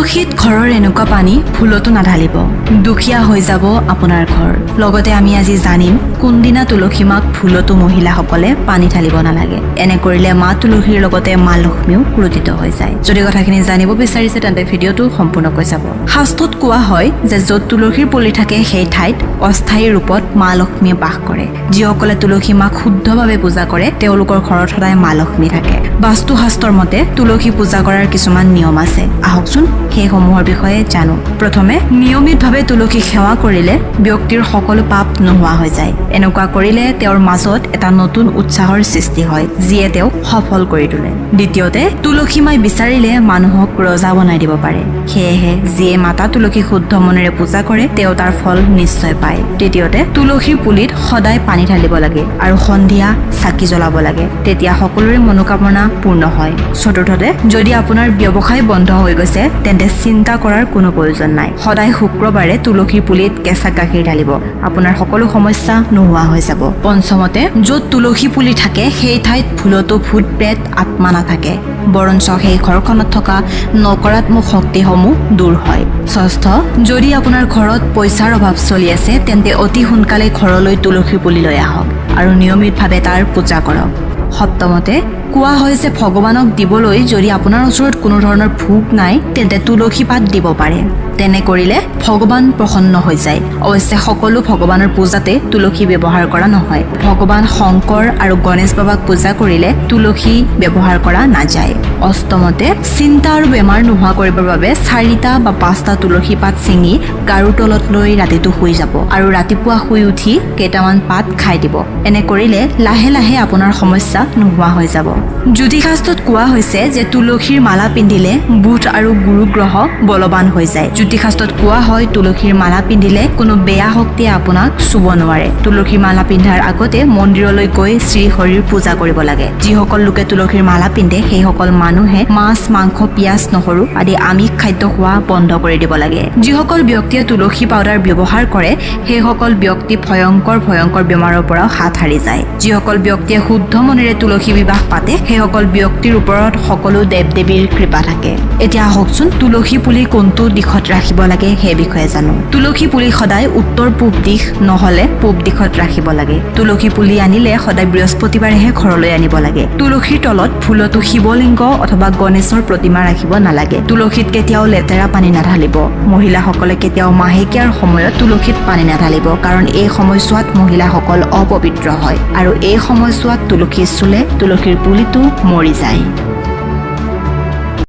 তুলসীত ঘৰৰ এনেকুৱা পানী ভুলতো নাঢালিব, দুখীয়া হৈ যাব আপোনাৰ ঘৰ। লগতে আমি আজি জানিম কোনদিনা তুলসী মাক ভুলতো মহিলাসকলে পানী ঢালিব নালাগে। এনে কৰিলে মা তুলসীৰ লগতে মা লক্ষ্মীও ক্ৰোধিত হৈ যায়। যদি কথাখিনি জানিব বিচাৰিছে, তেন্তে ভিডিঅ'টো সম্পূৰ্ণকৈ চাব। শাস্ত্ৰত কোৱা হয় যে য'ত তুলসীৰ পুলি থাকে, সেই ঠাইত অস্থায়ী ৰূপত মা লক্ষ্মীয়ে বাস কৰে। যিসকলে তুলসী মাক শুদ্ধভাৱে পূজা কৰে, তেওঁলোকৰ ঘৰত সদায় মা লক্ষ্মী থাকে। বাস্তুশাস্ত্ৰৰ মতে তুলসী পূজা কৰাৰ কিছুমান নিয়ম আছে। আহকচোন, সেইসমূহৰ বিষয়ে জানো। প্ৰথমে, নিয়মিতভাৱে তুলসী সেৱা কৰিলে ব্যক্তিৰ সকলো পাপ নোহোৱা হৈ যায়। এনেকুৱা কৰিলে তেওঁৰ মাজত এটা নতুন উৎসাহৰ সৃষ্টি হয়, যিয়ে তেওঁক সফল কৰি তোলে। দ্বিতীয়তে, তুলসী মাই বিচাৰিলে মানুহক ৰজা বনাই দিব পাৰে। সেয়েহে যিয়ে মাতা তুলসী শুদ্ধ মনেৰে পূজা কৰে, তেওঁ তাৰ ফল নিশ্চয় পায়। তৃতীয়তে, তুলসীৰ পুলিত সদায় পানী ঢালিব লাগে আৰু সন্ধিয়া চাকি জ্বলাব লাগে, তেতিয়া সকলোৰে মনোকামনা পূৰ্ণ হয়। চতুৰ্থতে, যদি আপোনাৰ ব্যৱসায় বন্ধ হৈ গৈছে, তেন্তে চিন্তা কৰাৰ কোনো প্ৰয়োজন নাই। সদায় শুক্ৰবাৰে তুলসীৰ পুলিত কেঁচা গাখীৰ ঢালিব, আপোনাৰ সকলো সমস্যা নোহোৱা হৈ যাব। পঞ্চমতে, য'ত তুলসী পুলি থাকে, সেই ঠাইত ভুলতো ভূত, প্ৰেত, আত্মা নাথাকে, বৰঞ্চ সেই ঘৰখনত থকা নকাৰাত্মক শক্তিসমূহ দূৰ হয়। ষষ্ঠ, যদি আপোনাৰ ঘৰত পইচাৰ অভাৱ চলি আছে, তেন্তে অতি সোনকালে ঘৰলৈ তুলসী পুলি লৈ আহক আৰু নিয়মিতভাৱে তাৰ পূজা কৰক। সপ্তমতে, কোৱা হয় যে ভগৱানক দিবলৈ যদি আপোনাৰ ওচৰত কোনো ধৰণৰ ভোগ নাই, তেন্তে তুলসী পাত দিব পাৰে। তেনে কৰিলে ভগৱান প্ৰসন্ন হৈ যায়। অৱশ্যে সকলো ভগৱানৰ পূজাতে তুলসী ব্যৱহাৰ কৰা নহয়। ভগৱান শংকৰ আৰু গণেশ বাবাক পূজা কৰিলে তুলসী ব্যৱহাৰ কৰা নাযায়। অষ্টমতে, চিন্তা আৰু বেমাৰ নোহোৱা কৰিবৰ বাবে চাৰিটা বা পাঁচটা তুলসী পাত ছিঙি গাৰুৰ তলত লৈ ৰাতিটো শুই যাব আৰু ৰাতিপুৱা শুই উঠি কেইটামান পাত খাই দিব। এনে কৰিলে লাহে লাহে আপোনাৰ সমস্যা নোহোৱা হৈ যাব। জ্যোতিষশাস্ত্ৰত কোৱা হৈছে যে তুলসীৰ মালা পিন্ধিলে বুধ আৰু গুৰু গ্ৰহ বলৱান হৈ যায়। জ্যোতিষশাস্ত্ৰত কোৱা হয়, তুলসীৰ মালা পিন্ধিলে কোনো বেয়া শক্তিয়ে আপোনাক চুব নোৱাৰে। তুলসীৰ মালা পিন্ধাৰ আগতে মন্দিৰলৈ গৈ শ্ৰীহৰিৰ পূজা কৰিব লাগে। যিসকল লোকে তুলসীৰ মালা পিন্ধে, সেইসকল মানুহে মাছ, মাংস, পিঁয়াজ, নহৰু আদি আমিষ খাদ্য খোৱা বন্ধ কৰি দিব লাগে। যিসকল ব্যক্তিয়ে তুলসী পাউডাৰ ব্যৱহাৰ কৰে, সেইসকল ব্যক্তি ভয়ংকৰ ভয়ংকৰ বেমাৰৰ পৰাও হাত সাৰি যায়। যিসকল ব্যক্তিয়ে শুদ্ধ মনেৰে তুলসী বিবাহ পাতে, সেইসকল ব্যক্তিৰ ওপৰত সকলো দেৱ দেৱীৰ কৃপা থাকে। এতিয়া আহকচোন, তুলসী পুলি কোনটো দিশত ৰাখিব লাগে সেই বিষয়ে জানো। তুলসী পুলি সদায় উত্তৰ পূব দিশ নহলে পূব দিশত ৰাখিব লাগে। তুলসী পুলি আনিলে সদায় বৃহস্পতিবাৰেহে ঘৰলৈ আনিব লাগে। তুলসীৰ তলত ভুলতো শিৱলিংগ অথবা গণেশৰ প্ৰতিমা ৰাখিব নালাগে। তুলসীত কেতিয়াও লেতেৰা পানী নাঢালিব। মহিলাসকলে কেতিয়াও মাহেকীয়াৰ সময়ত তুলসীত পানী নাঢালিব, কাৰণ এই সময়ছোৱাত মহিলাসকল অপবিত্ৰ হয় আৰু এই সময়ছোৱাত তুলসী চুলে তুলসীৰ পুলিটো মৰি যায়।